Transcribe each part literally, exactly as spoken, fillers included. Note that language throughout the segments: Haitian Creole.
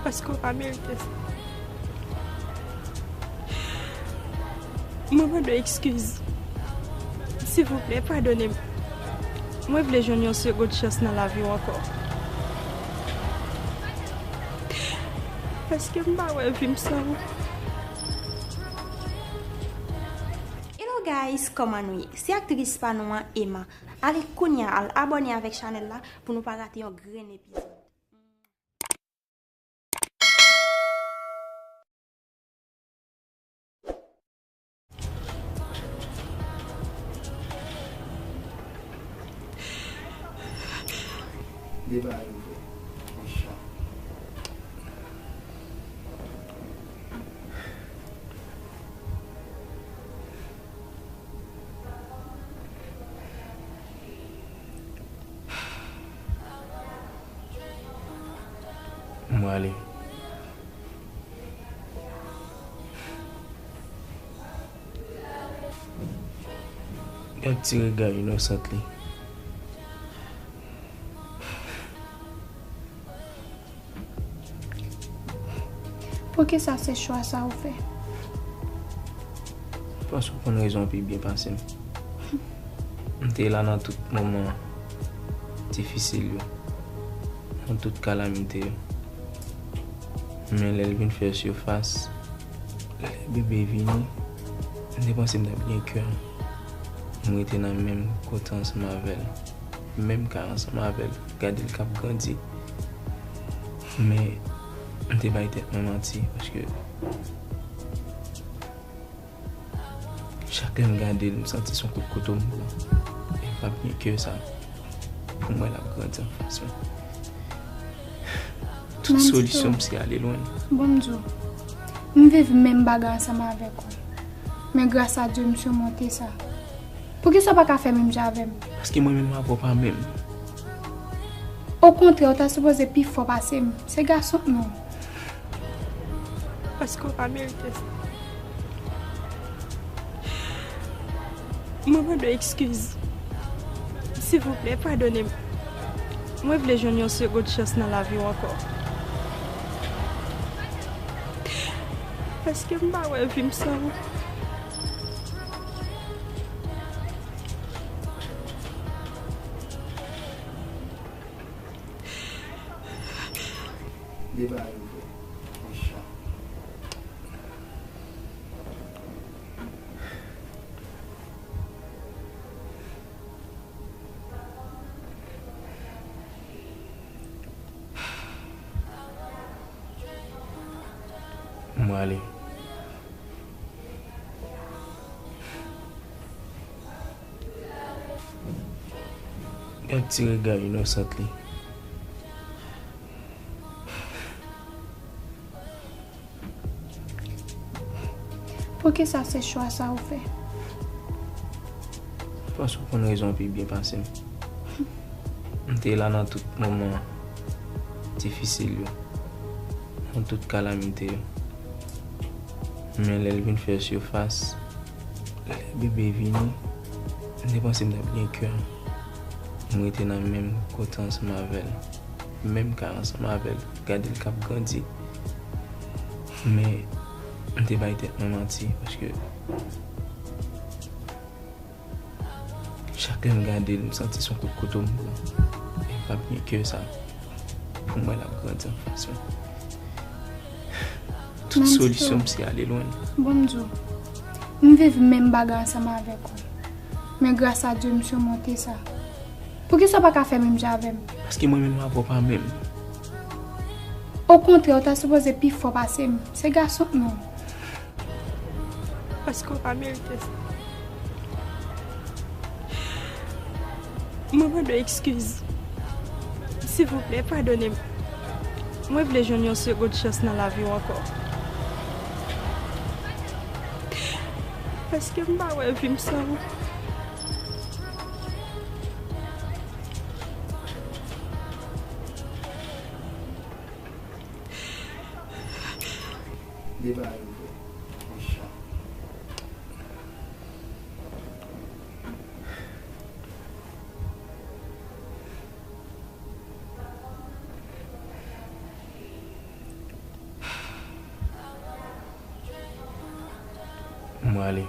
Paske w pa merite sa. Mwen mande w eskiz. Silvouplè, padone m. Mwen vle jwenn yon segonn chans nan lavi w ankò. Paske m pa wè vi m san ou. Hello guys, kòman nou ye? Se aktris pa nou an, Emma. Ale kounye a al abòne avèk chanèl la pou nou pa rate yon grenn epizòd. Deba yo vre. Mechan. M prale. Gad ti rega inosant li. Poukisa se chwa sa ou fè? Paske ou konn rezon pi byen pase m. M te la nan tout moman difisil yo, nan tout kalamite yo. Men lè l vin fè sifas, lè bebe vini, m te panse m t ap gen kè. M rete nan menm kote ansanm avè l. Menm kay ansanm avè l, gade l k ap grandi. Men, m te bay tèt mwen manti, paske chak lè m gade l, m santi se yon kout kouto m pran. E m p ap gen kè sa pou m wè l ap grandi anfas mwen. Tout solisyon m se ale lwen l. Bon, m di w, m viv menm bagay ansanm avèk ou. Men gras a Dye, m simonte sa. Poukisa w pa ka fè menm jan avè m? Paske mwen menm avè w pa menm. Okontrè, ou ta sipoze pi fò pase m. Se gason m ye. Paske w pa merite sa. Mwen mande w eskiz. Silvouplè, padone m. Mwen vle jwenn yon segonn chans nan lavi w ankò. Paske m pa wè vi m san ou. Deba yo vre. Mechan. M prale. Gad ti rega inosant li. Poukisa se chwa sa ou fè? Paske ou konn rezon pi byen pase m. M te la nan tout moman difisil yo, nan tout kalamite yo. Men lè l vin fè sifas, lè bebe vini, m te panse m t ap gen kè. M rete nan menm kote ansanm avè l, menm kay ansanm avè l, gade l k ap grandi. Men, m te bay tèt mwen manti, paske chak lè m gade l, m santi se yon kout kouto m pran. E m p ap gen kè sa pou m wè l ap grandi anfas mwen. Tout solisyon m se ale lwen l. Bon, m di w, m viv menm bagay ansanm avèk ou. Men gras a Dye, m simonte sa. Poukisa w pa ka fè menm jan avè m? Paske mwen menm avè w pa menm. Okontrè, ou ta sipoze pi fò pase m. Se gason m ye. Paske w pa merite sa. Mwen mande w eskiz. Silvouplè, padone m. Mwen vle jwenn yon segonn chans nan lavi w ankò. Paske m pa wè vi m san ou. Deba yo vre. Mechan. Mwen ale.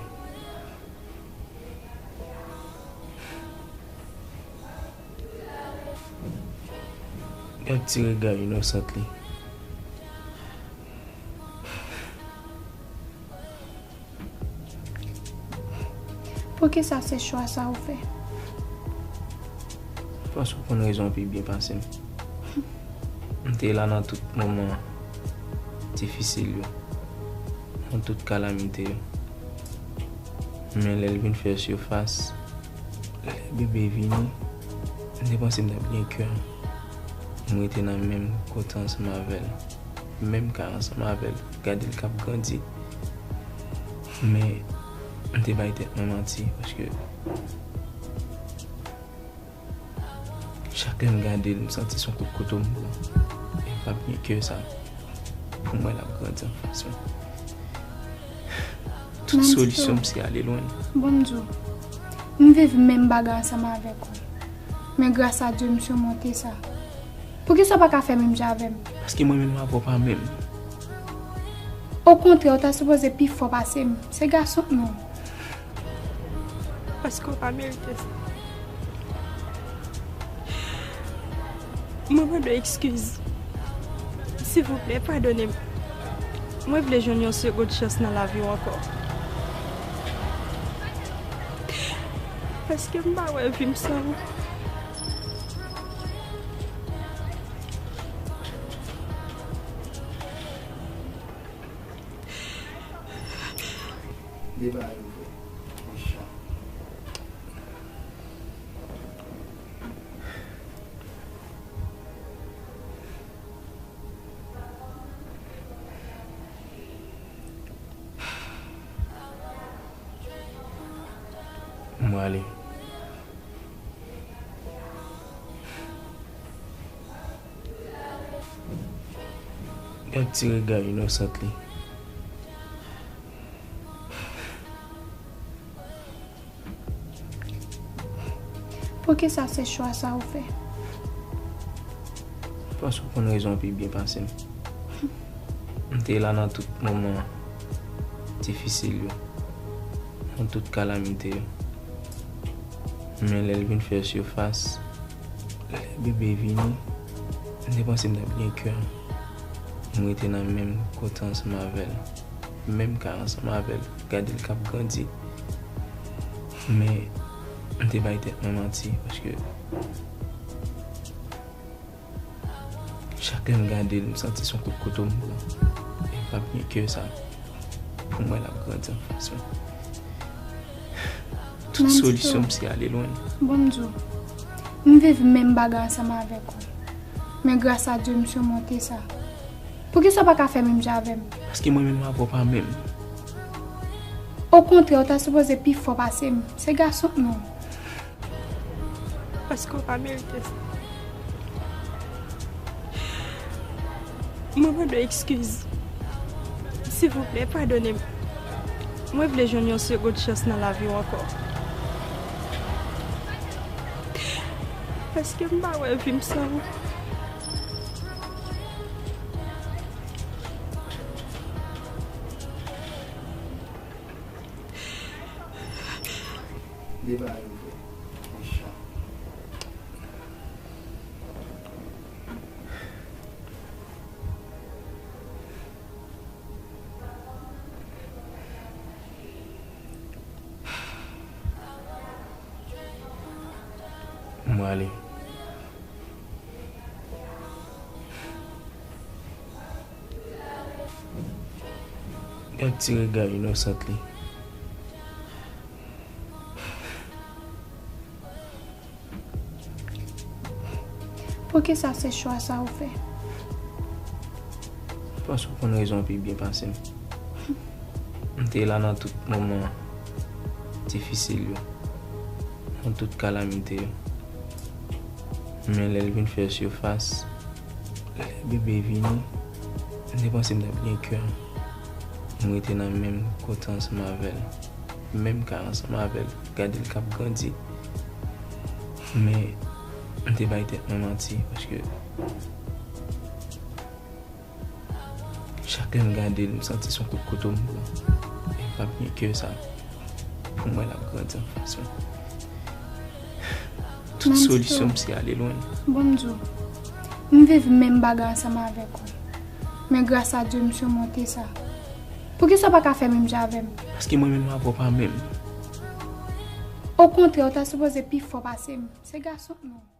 Gad ti rega inosant li. Poukisa se chwa sa ou fè? Paske ou konn rezon pi byen pase m. M te la nan tout moman difisil yo, nan tout kalamite yo. Men lè l vin fè sifas, lè bebe vini, m te panse m t ap gen kè. M rete nan menm kote ansanm avè l, menm kay ansanm avè l, gade l k ap grandi. Men, m te bay tèt mwen manti, paske chak lè m gade l, m santi se yon kout kouto m pran. E m p ap gen kè sa pou m wè l ap grandi anfas mwen. Tout solisyon m se ale lwen l. Bon, m di w, m viv menm bagay ansanm avèk ou. Men gras a Dye, m simonte sa. Poukisa w pa ka fè menm jan avè m? Paske mwen menm avè w pa menm. Okontrè, ou ta sipoze pi fò pase m. Se gason m ye. Paske w pa merite sa. Mwen mande w eskiz. Silvouplè, padone m. Mwen vle jwenn yon segond chans nan lavi w ankò. Paske m pa wè vi m san ou. Deba yo vre. Mechan. Mwen ale. Gad ti rega inosant li. Poukisa se chwa sa ou fè? Paske ou konn rezon pi byen pase m. M te la nan tout moman difisil yo, nan tout kalamite yo. Men lè l vin fè sifas, lè bebe vini, m te panse m t ap gen kè. M rete nan menm kote ansanm avè l, menm kay ansanm avè l, gade l k ap grandi. Men, m te bay tèt mwen manti, paske chak lè m gade l, m santi se yon kout kouto m pran. E m p ap gen kè sa pou m wè l ap grandi anfas mwen. Tout solisyon m se ale lwen l. Bon, m di w, m viv menm bagay ansanm avèk ou. Men gras a Dye, m simonte sa. Poukisa w pa ka fè menm jan avè m? Paske mwen menm avè w pa menm. Okontrè, ou ta sipoze pi fò pase m. Se gason m ye. Paske w pa merite sa. Mwen mande w eskiz. Silvouplè, padone m. Mwen vle jwenn yon segond chans nan lavi w ankò. Paske m pa wè vi m san ou. Deba yo vre. Mechan. Mwen ale. Gad ti rega inosant li. Poukisa se chwa sa ou fè? Paske ou konn rezon pi byen pase m. M te la nan tout moman difisil yo, nan tout kalamite yo. Men lè l vin fè sifas, lè bebe vini, m te panse m t ap gen kè. M rete nan menm kote ansanm avè l, menm kay ansanm avè l, gade l k ap grandi. Men, m te bay tèt mwen manti, paske chak lè m gade l, m santi se yon kout kouto m pran. E m L ap gen kè sa pou mwen, l ap grandi anfas mwen. Tout solisyon m se ale lwen l. Bon, m di w, m viv menm bagay ansanm avèk ou. Men gras a Dye, m simonte sa. Poukisa w pa ka fè menm jan avè m? Paske mwen menm avè w pa menm. Okontrè, ou ta sipoze pi fò pase m. Se gason, non.